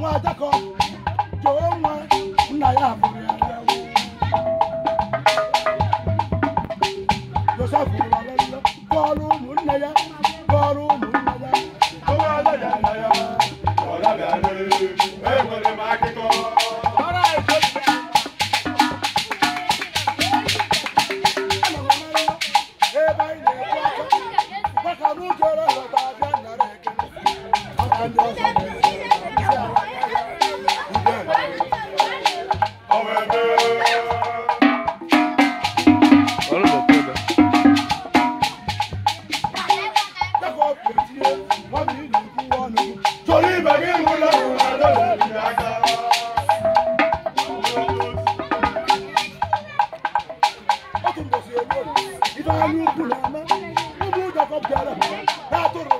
Nwa Jacob jọọ nwa nna ya bụrụ ya ya. Joseph lọlọlọ kọrọ ụmụnne ya, kọrọ ụmụnne ya. Enwere m akụkọ. Ebe anyị na-ekwu aka maka na ujere lọta abịa nara ekele maka ndị ọzọ na-esi ala Ọ bụ ebe. Jacob etinye nwata ị na-ekwu ọnụ gị. Chọrọ ibe gị nwụla nwụla dọla aka. Otu mbọsị eruo, ife anya ukwu na-eme ụmụ Jacob bịara na-atụrụ